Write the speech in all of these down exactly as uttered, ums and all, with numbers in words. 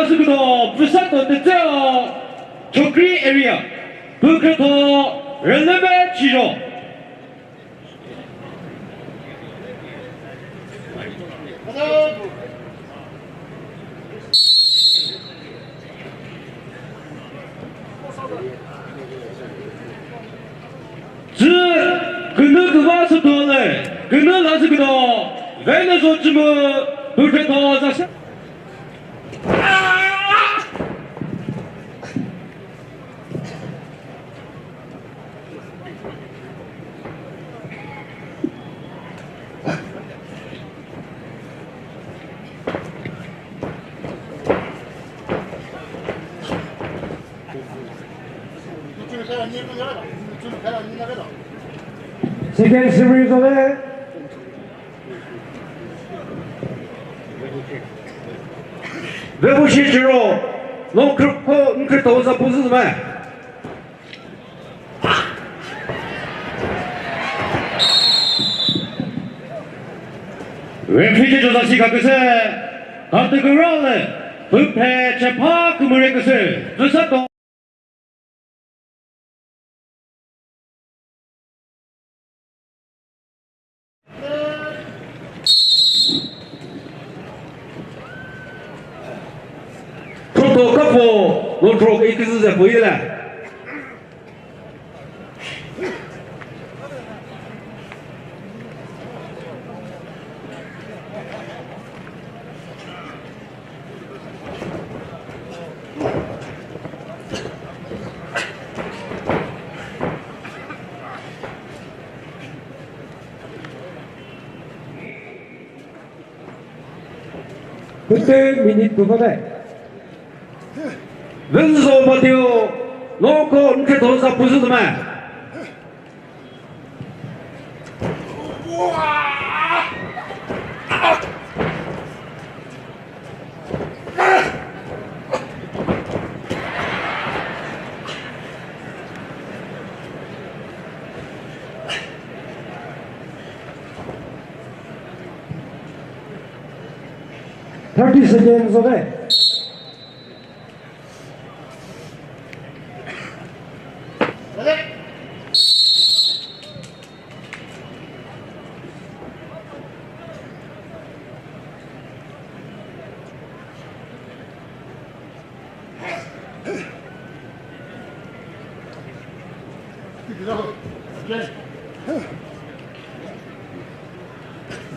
Asükudo, Pfusato Tetseo, Chokri area. Pükretho, Releve Chiro. Tsü künü küva sü tole, künü la sü küdo, vene zo chümü, pükre tho za sü. Second series of it. Ve bu shi chiro, no khrip ko, no khrip to za bu zü me. Referee cho za shi ka küse, ka tü kürale, püphe chepha kümüre küse, zü sa to. Proto kapo, no tro ke ikisi ze po yela. Fifteen minute to go there. Venzo Mateo, no ko nke to za puzu ma. Thirty seconds, okay?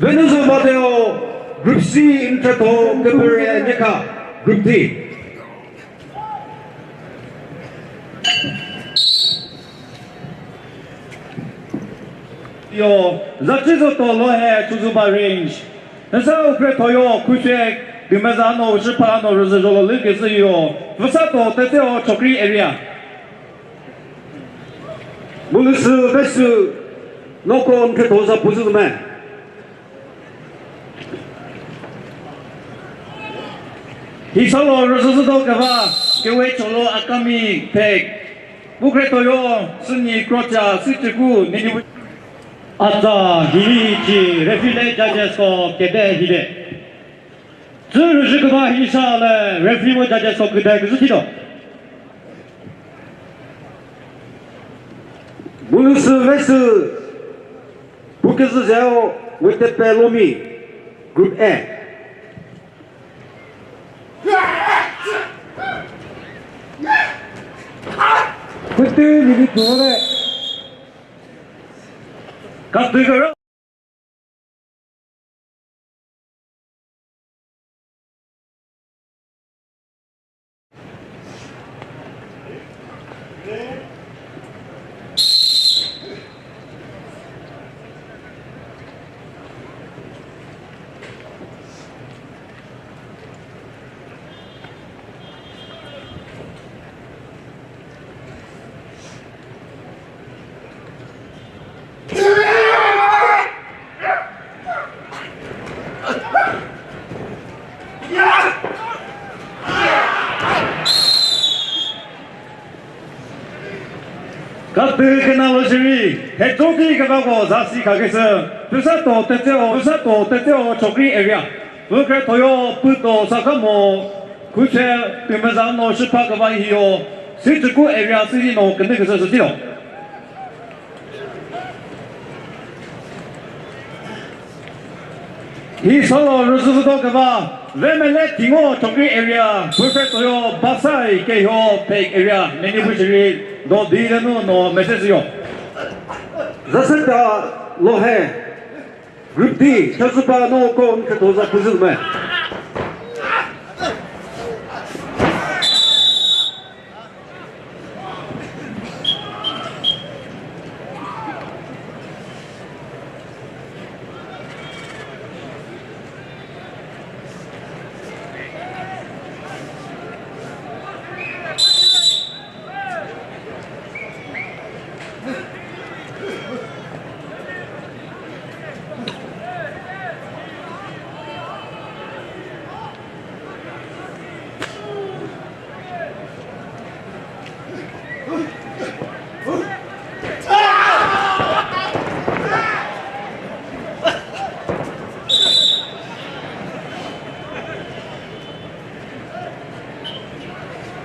Venuzo Mateo, Group C, Intreto, Kepere, Nyeka, Group D. Yo, zachi zo to lo he, Chozuba range. Nasa ukre toyo, kuche, dimeza no, shipa no, rüzü jolo lü kesi yo. Vüsa to, tete o, Chokri area. Mulüsü, vesü, noko, ntre toza, puzü me. Hisalo rüzüzü do kava, kewe cholo akami pek. Bukre toyo, sünyi krocha, süchüku, nini. Atsa, hili chi, referee le judges ko kede hile. Tsü rüzü kava hisa le, referee mo judges ko kede küzü thilo. Bulüsü vesü, Buküzü Zeo, Wetepe Lomi, Group A. Fifteen minute to go. Katügara. Katü kena lo shiri, he choti kena ko zasi kakesü, püsa to tetseo, püsa to tetseo Chokri area, pükre toyo püto sakamo, Khuche tümeza no shipha kava hiyo, Sichuku area siri no künü küsü sü tiro. Hi solo rüzü sü to kava, Vemele Tingo Chokri area, Prefect Toyo Basai Keho Phek area, Manipur shiri, do di lenu no message yo. Zaseta Lohe. Group D, Chasuba no ko nketo za puzü me.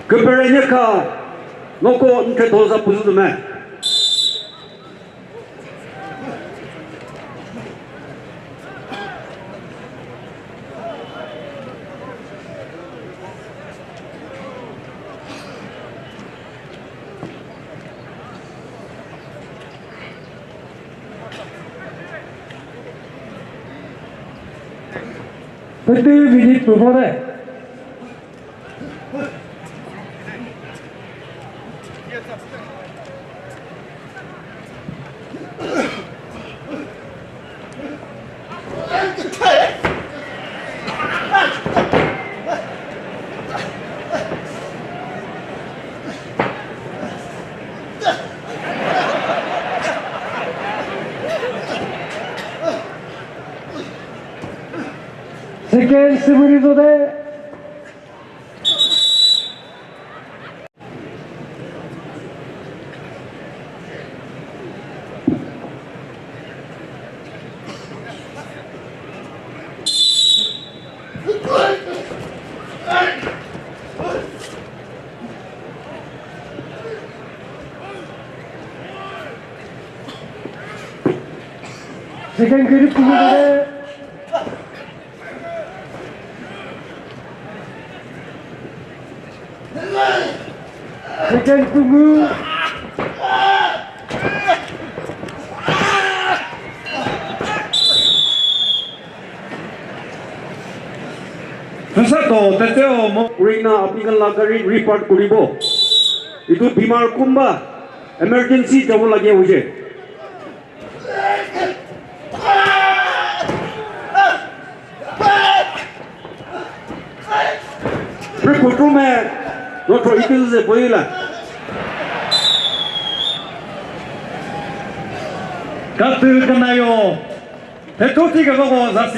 Küpere nyeka noko ntre thoza püzü tüme. Pütü minute püvore. Second, Simuri Zode. Second group kumare. Second pungu. Sato teteo mo. Rina apni khan la gari report kuribo. Itu bimar kumba emergency jabo lage hoise. Pre kutume, notro ikizü ze boyila. Katü kanayo. Tetuti kavoko zasi.